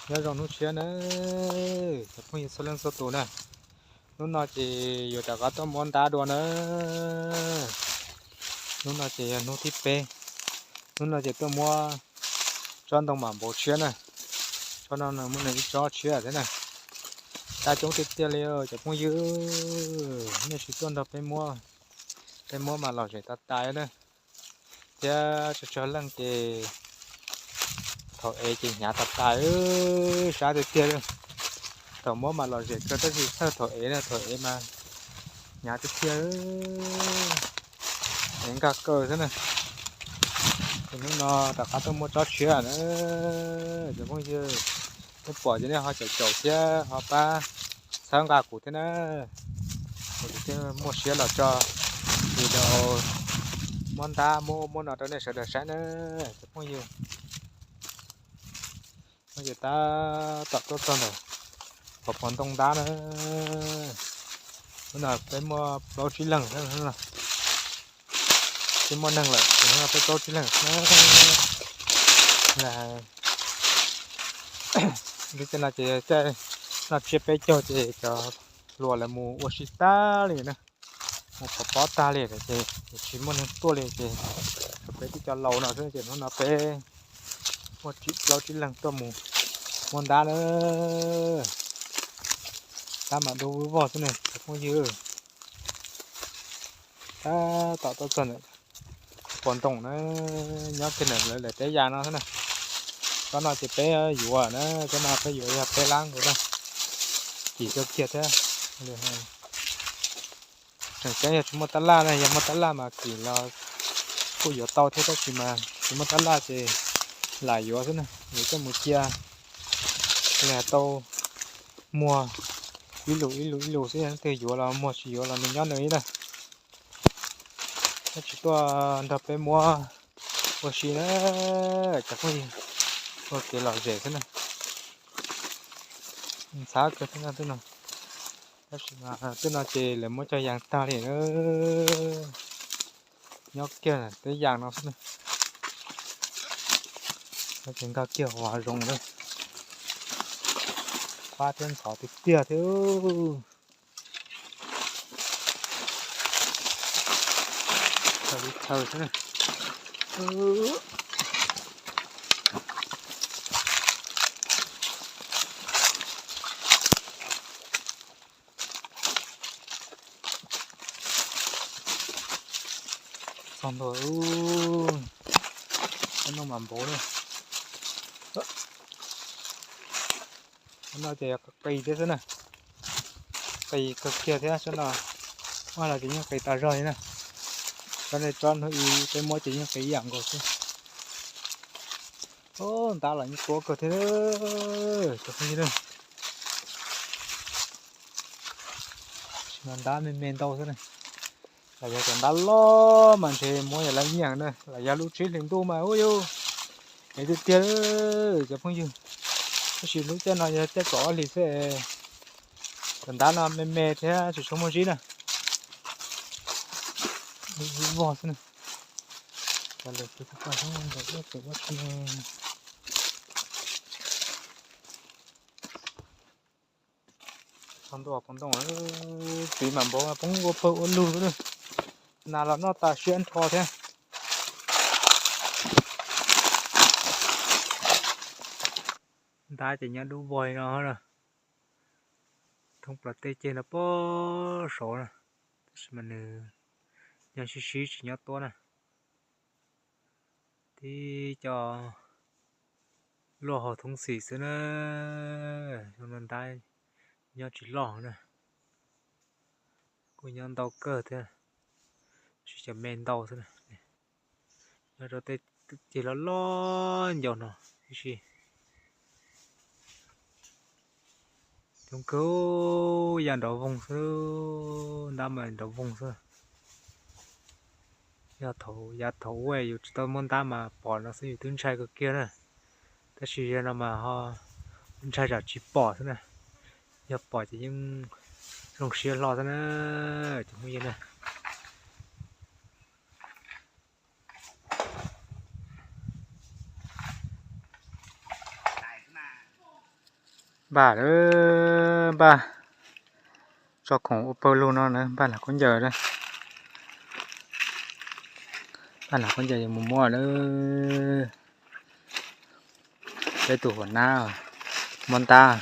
Nyob zoo hnub tshiab na, cov phooj ywg txhua leej txhua tus na. Hnub no ces yuav rov qab tuaj muab ntab dua na. Hnub no ces yog hnub thib peb. Hnub no ces tuaj muab tsob ntoo mam npauv tshiab na. Tsob no muaj nees ib tsob tshiab thiab na. Ntab coob tiag tiag li cov phooj ywg. Nej tsis tuaj nrog peb muab, peb muab mas lom zem tas tas na. Thiab tsawg tsawg leej ces thaum ev ces hnyav tas tas, sab tiag tiag li. Thaum muab mas lom zem kawg tab sis txhawj thaum ev na, thaum ev mas hnyav tiag tiag, ev nkag kaw xwb na. Ces hnub no rov qab tuaj muab tsob tshiab na. Cov phooj ywg, nej pom ces nej ho caum caum thiab ho pab txhawb nqa kuv thiab na. Kuv thiaj muaj siab los tso video muab ntab muab muab no rau nej sawv daws saib na, cov phooj ywg. No ces tab tom tuaj txog ntawm qhov pov ntoo ntab na. Hnub no peb muaj plaub tsib leeg, peb muaj neeg lawm, peb plaub tsib leeg. Lub caij no ces caij noj tsiab peb caug ces cov hluas lawv mus ua si tag li na, mus phov pob tag li ces tsis muaj neeg tuaj li ces tshuav peb tib co laus no xwb ces hnub no peb muaj plaub tsib leeg tuaj mus muab ntab na. Ntab mas dub vog xwb ne cov phooj ywg. Tab tom tuaj txog ntawm pov ntoo na, nyob kiag ntawm lawv lawv teb yas no xwb na. Tsob no ces peb yuav na, tsob no peb yuav yog peb lab nkaus na. Kim kawg kiag thiab. Tseem ceeb yog tsis muaj tab laj na, yog muaj tab laj mas kim los kuj yuav tau thiab tab sis mas tsis muaj tab laj ces lam yuav xwb na, yuav coj mus cia li tau muag ib lus ib lus ib lus xwb, leej twg yuav los muag, tsis yuav los nws nyob nws ib na. Koj tsis tuaj nrog peb muab ua si na, cov phooj ywg, ua kev lom zem xwb na. Ntxhab kawg thiab no twb no, tab sis mas twb no ces lawv muab cog yas tag li na. Nyob kiag teb yas no xwb na. Ces nkag kiag hav zoov na, fab thiab ntxhov tiag tiag thiab. Thaw li thaw xwb na. Txog ntua, noj mas npaum li. No ces qis thiab xwb na, qis kawg kiag thiab sab no. Ua los ces yeej qis tas zog li na. Tsob no tsob hnub ib peb muab ces yeej qis ib yam nkaus xwb. Ntab los yeej tuab kawg thiab, cov phooj ywg. Ntab me me ntau xwb na. Lam yog cov ntab loj mas ntshe muab yog lab nyiam na, lam yog lub tsib hlis ntuj mas ua yus ev tiag tiag, cov phooj ywg. Tab sis lub caij no yog caij kaum ob hlis xwb, cov ntab no me me thiab tsis tshua muaj zib na. Vog xwb na. Cov lawv tus tus ntawm ua tus ua tsis Txog ntua pov ntoo, txiv mam npaum poob ua pawg ua lug, nas los noj tas siab nrho thiab. Ntab ces nyob dub vog no na, thoob plaws tej ceg no pog saud na, tab sis mas nws nyob sib sib tsis nyob tuab na. Tib co luaj hauv thoob xis xwb na, zoo no ntab nyob tsis loj na, kuj nyob ntau kawg thiab, tsis cov me ntau xwb na. Nyob rau tej ceg loj loj ncauj no tib si. Coob kawg, ya nrov voog xwb, ntab mas nrov voog xwb. Yog thaum yav thaum ub yus tsis tau muab ntab mas pom no xwb yus twb ntshai kawg kiag na. Tab sis yog no mas ho ntshai tsam tsis pom xwb na. Yog pom ces yeej zoo siab hlo xwb na, cov phooj ywg na. Npaj lawm, npaj tso khoom ua pawg lug no na, npaj hlawv khaub ncaws lawm. Npaj hlawv khaub ncaws yuav mus muab lawm. Peb tus huam nab muab ntab.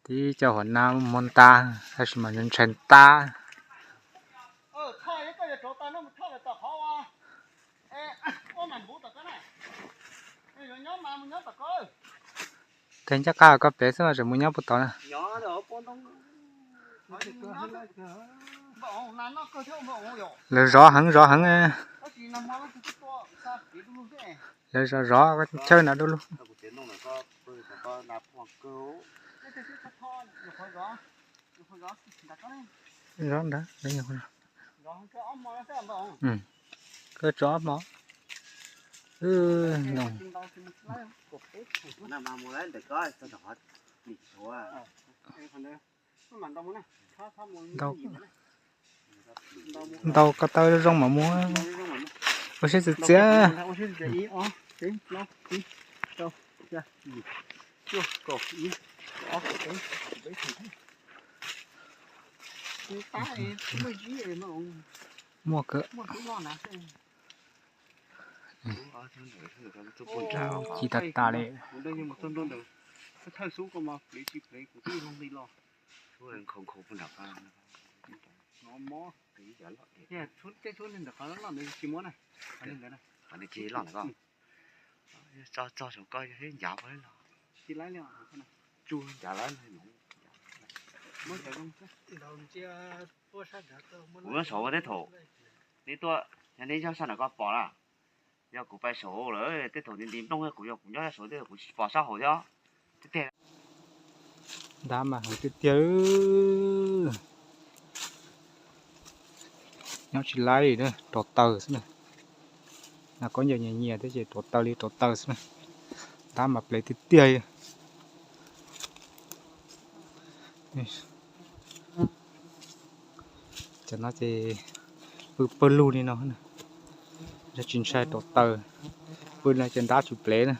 Tib co huam nab muab ntab, tab sis mas ntshai ntab. Teg ncaj qab koj pem xwb mas tseem mus nyob puag tod na. Lawv zov heev zov heev. Lawv zov zov chaw nram dua lug. Zov ntawd, koj tso ob hmo. Ntau ko taw zoo mas muab. Ua siab txias txias. Muaj kawg. Ci tas tas li. Tso txog saum koj yog ncav los. Tsuj ncav lawm. Kuv nyob saud ua teb thaum neb tuaj, yog neb nyob sab nram koj pom na. Yog kuv pais saud lawm tej thaum nti nti nplooj, kuv yog kuv nyob saud tej kuv tsis pom sab hauv thiab. Ntab mas heev tiag tiag. Nyob tsis laib li na, rauv taws xwb na. Nas khaub ncaws nyias nyias thiab ces rauv taws li rauv taws xwb na. Ntab mas plev tiag tiag li. Cov no ces pw pawg lug li no, tsis ntshai rauv taws, pw no ces ntab tsis plev na.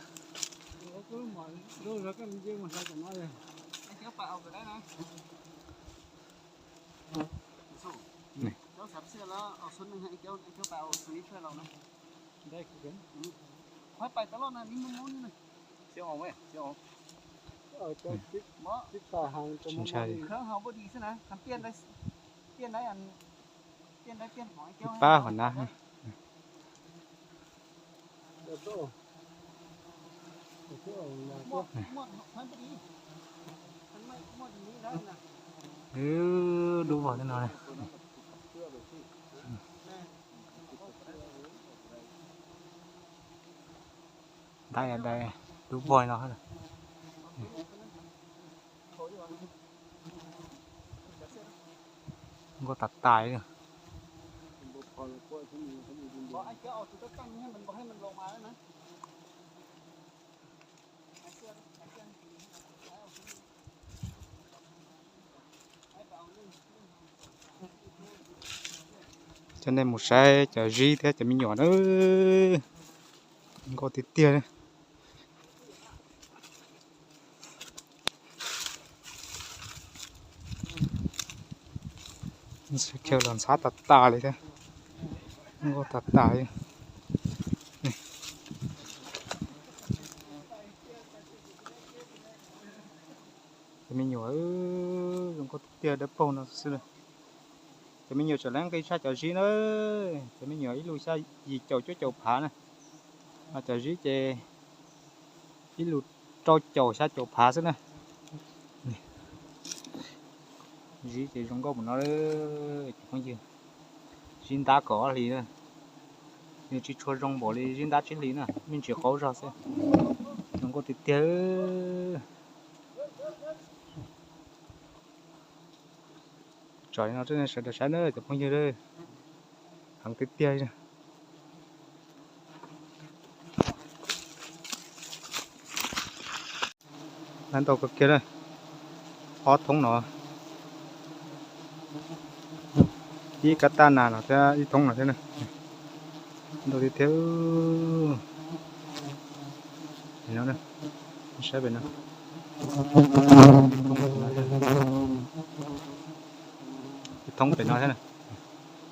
Tsis ntshai. Ib pab hov na. Dub vog no. Dai dai, dub vog no. Nkauj tas tas li. Coj nej mus saib cov zib thiab cov me nyuam na. Nkauj tiag tiag. Chaw los ntxhab tas tas li thiab. Nkauj tas tas li. Cov me nyuam zoo nkauj tiag tiag dawb paug no xwb. Cov me nyuam tseem leej nqi tshaj cov zib na. Cov me nyuam ib lub xya yim caum cuaj caum phav na. Ho cov zib ces ib lub rau caum xya caum phav xwb na. Zib ces zoo nkauj mus no, cov phooj ywg. Zib ntab kaum ob hlis na. Nws tsis tshua zoo npaum li zib ntab tsib hlis na, me ntsis qaub zog xwb. Zoo nkauj tiag tiag. Tso li no rau nej sawv daws saib na cov phooj ywg, heev tiag tiag. Ntau kawg kiag na. Ob thoob no, ib kab taj nas no thiab ib thoob no thiab na. Ntau tiag tiag. Saib pem no, ib thoob pem no thiab.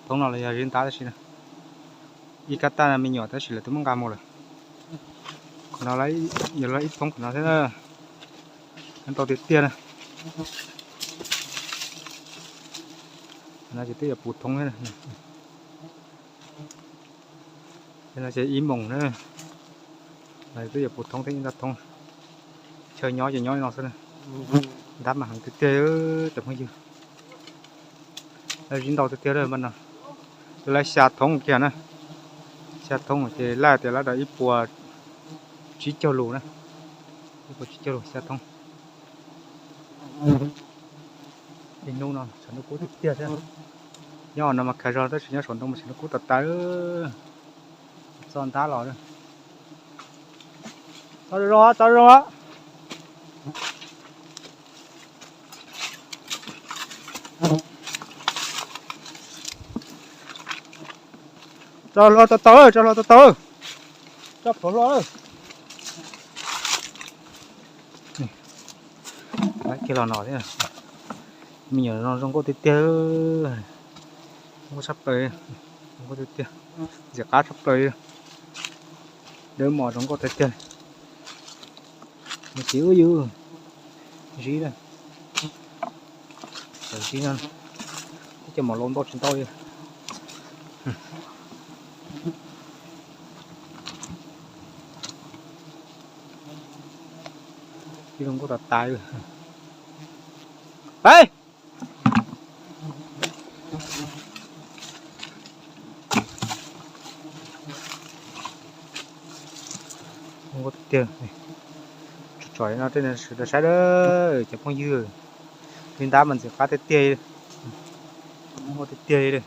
Thoob no los yog zib ntab tab sis na, ib kab taj me nyuam tab sis lawv twb muab nqa mus lawm. Qhov no yog ib thoob qhov no thiab na. Ntau tiag tiag na. Qhov no ces twb yuav puv thoob thiab. Qhov no ces ib moos na, twb yuav puv thoob thiab ib nta thoob. Chaw nyob ces nyob li no xwb na. Ntab mas heev tiag tiag cov phooj ywg. Lawv zib ntau tiag tiag lawm mas no. Twb lawv xya thoob kiag na. Xya thoob ces laj tias lawv rau ib puas tsib caug lus na. Ib puas tsib caug lus xya thoob. Ib hnub no tshav ntuj kub tiag tiag thiab. Nyob no mas khav zog tab sis nyob saum ntoo mas tshav ntuj kub tas tas. Txo ntab los. Txo zoo, txo zoo. Tso hlo tau tau, tso hlo tau tau. Tso plhuav hlo. Kiag los no thiab. Me nyuam no zoo nkauj tiag tiag. Zoo nkauj tshaj plaws, zoo nkauj tiag tiag. Ntxim qab tshaj plaws. Dawb mos zoo nkauj tiag tiag. Nws txiv ub yus zib na. Zib no, tib co mos laus ntau tsis ntau li. Ib zoo nkauj tas tas li. Peb. Zoo nkauj tiag tiag. Tsom tsom no tej sawv daws saib dab cov phooj ywg. Li ntab mas ntxim qab tiag tiag. Zoo nkauj tiag tiag li.